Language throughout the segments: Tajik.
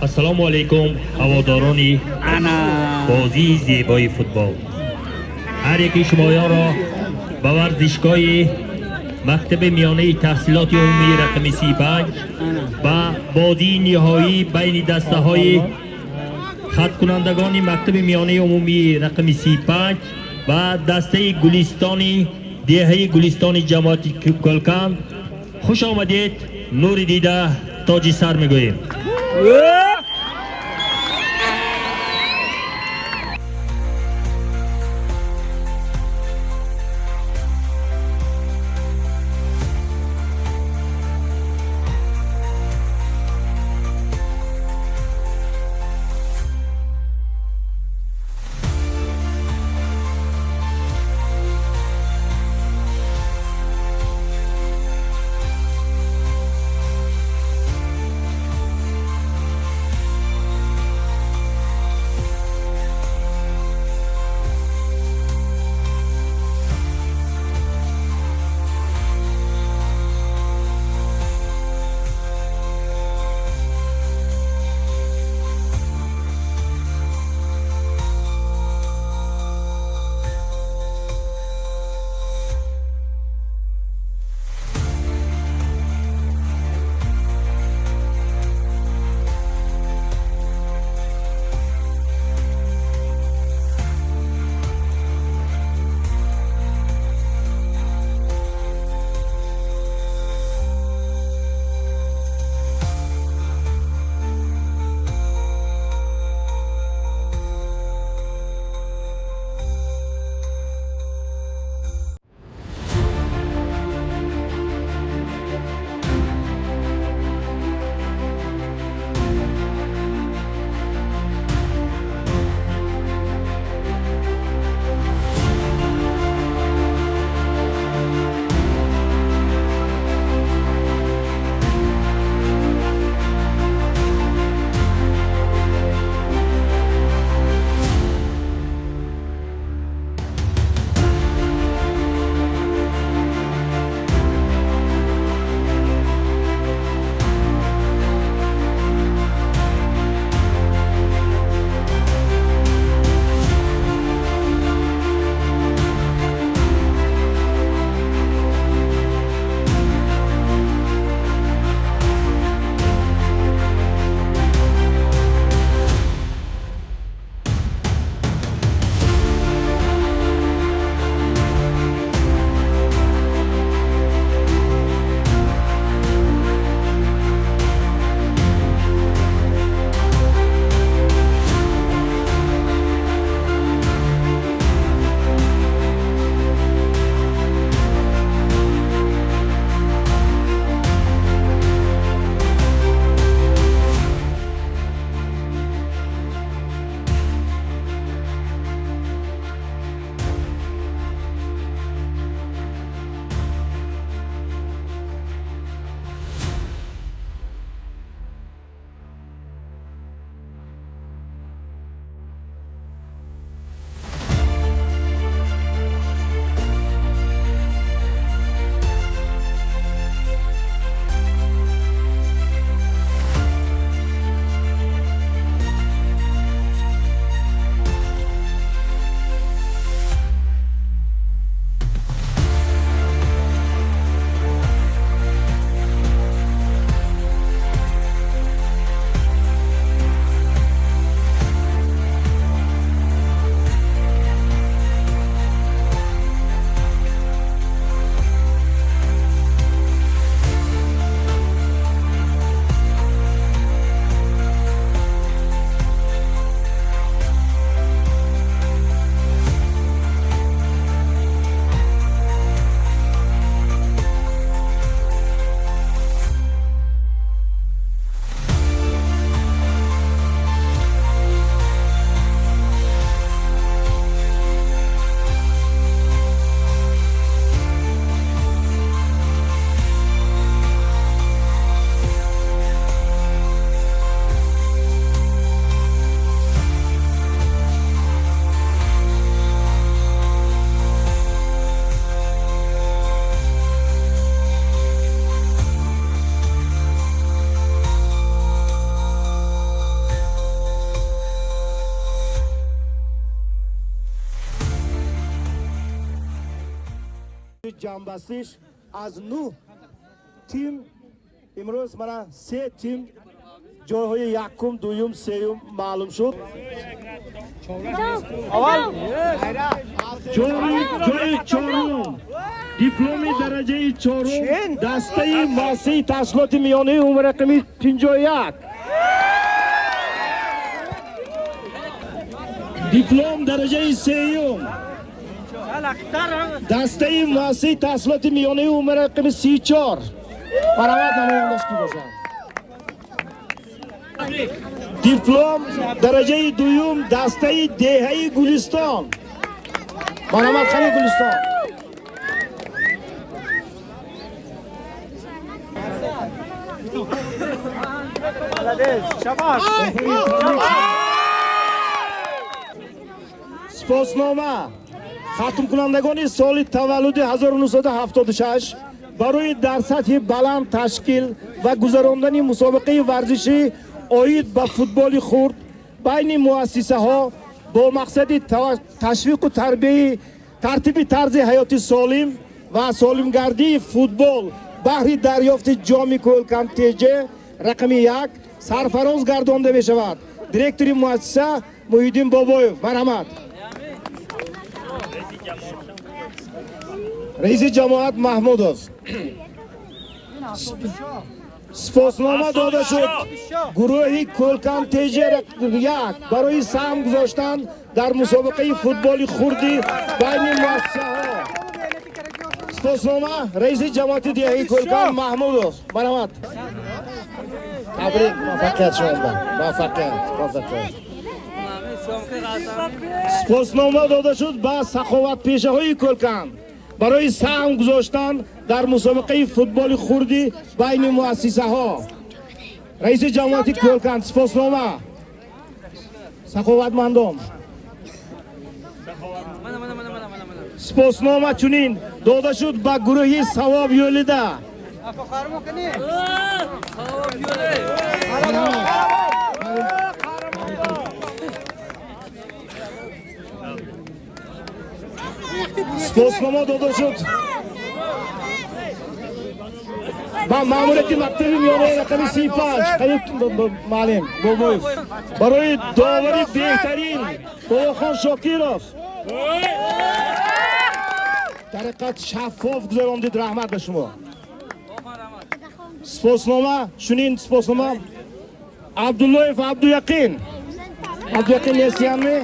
Ассалому алайкум, ҳаводорони Ана. бозии зебои футбол. Ҳар яки шумоёнро ба варзишгоҳи мактаби миёнаи таҳсилоти умумии рақами 35 ба бозии ниҳоӣ байни дастаҳои хаткунандагони мактаби миёнаи умумии рақами 35 ва дастаи Гулистони деҳаи Гулистони ҷамоати Кӯлканд хуш омадед, нури дида тоҷи сар мегӯем. Ҷамъбастиш аз 9 тим имрӯз мана 3 тим ҷойҳои якум, дуюм, сеюм маълум шуд. Ҷои чорум, дипломи дараҷаи чорум дастаи муассисаи таҳсилоти миёнаи умумӣ рақами 51. Диплом дараҷаи сеюм дастаи муассисаи таҳсилоти миёнаи умумӣ рақами 34. Марҳамат, намояндаш ки бошад. Диплом дараҷаи дуюм дастаи деҳаи Гулистон. Марҳамат, қани Гулистон. Сипоснома хатмкунандагони соли таваллуди 1976 барои дар сатҳи баланд ташкил ва гузарондани мусобиқаи варзишӣ оид ба футболи хурд байни муассисаҳо бо мақсади ташвиқу тарбияи тартиби тарзи ҳаёти солим ва солимгардии футбол баҳри дарёфти ҷоми Кӯлкан ТЖ рақами 1 сарфароз гардонда мешавад. Директори муассиса Муҳиддин Бобоев, марҳамат. Раиси ҷамоат Маҳмудов. Сипоснома дода шуд гурӯҳи Кӯлкан ТЖ 1 барои саҳм гузоштан дар мусобиқаи футболи хурди байни муассисаҳо. Сипоснома раиси ҷамоати деҳаи Кӯлкан Маҳмудов, марҳамат. Табрик, муваффақият шумода. Муваффақият, муваффақият. Сипоснома дода шуд ба саховатпешаҳои Кӯлкан барои саҳм гузоштан дар мусобиқаи футболи хурди байни муассисаҳо. Раиси ҷамоати Кӯлкан, сипоснома. Саховатмандон. Сипоснома чунин дода шуд ба гурӯҳи Савоб Yo'lida. Сипоснома дода шуд ба маъмурияти мактаби миёнаи рақами 35 Қайюб муаллим Бобоев барои довари беҳтарин Бобохон Шокиров. Тариқат шаффоф гузарондид, раҳмат ба шумо. Сипоснома чунин сипоснома Абдуллоев Абдуяқин. Абдуяқин нестиянми?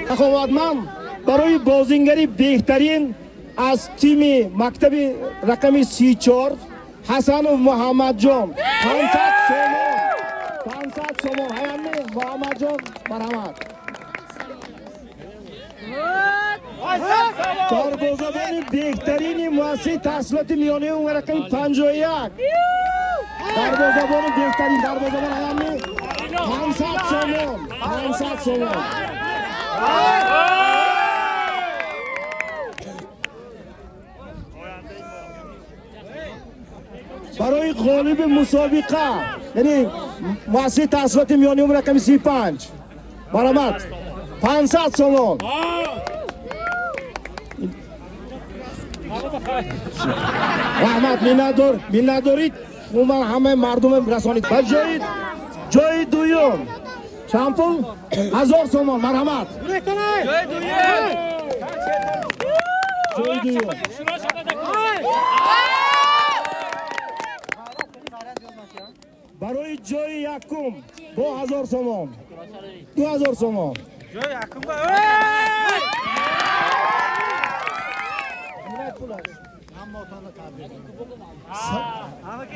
Саховатманд барои бозингари беҳтарин аз тими мактаби рақами 34 Ҳасанов Муҳаммадҷон 500 сомон. 500 сомон. Ҳаямми Муҳаммадҷон, марҳамат. Дарвозабони беҳтарини муассисаи таҳсилоти миёнаи умумӣ рақами 51. Дарвозабони беҳтарин дарвозабон ҳаямми 500 сомон. 500 сомон. Барои ғолиби мусобиқа, яъне муассисаи таҳсилоти миёнаи умумӣ рақами 35. Марҳамат. 500 сомон. Раҳмат, миннатдор, миннатдорӣ умуман ҳамаи мардум расонид. Ба ҷои дуюм чанд пул? 1000 сомон, марҳамат. Ҷои дуюм. Барои ҷои якум бо 1000 сомон, 2000 сомон.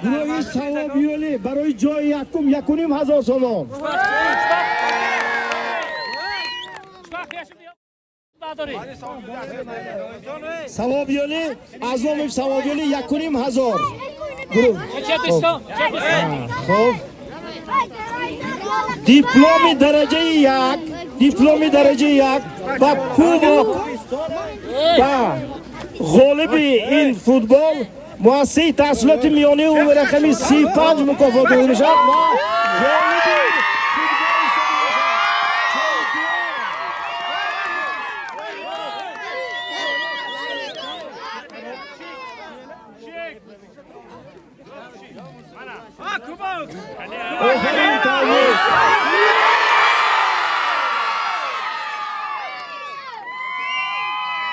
Гурӯҳи Савоб Yo'li барои ҷои якум 1500 сомон. Савоб Yo'li аз номи Савоб Yo'li 1500. Гурӯҳ. Хуб. Дипломи дараҷаи 1, дипломи дараҷаи 1 ва кубок ба ғолиби ин футбол муассисаи таҳсилоти миёнаи умумӣ рақами 35 мукофот дода мешавад ва ғолиби футболи Офарин, табрик!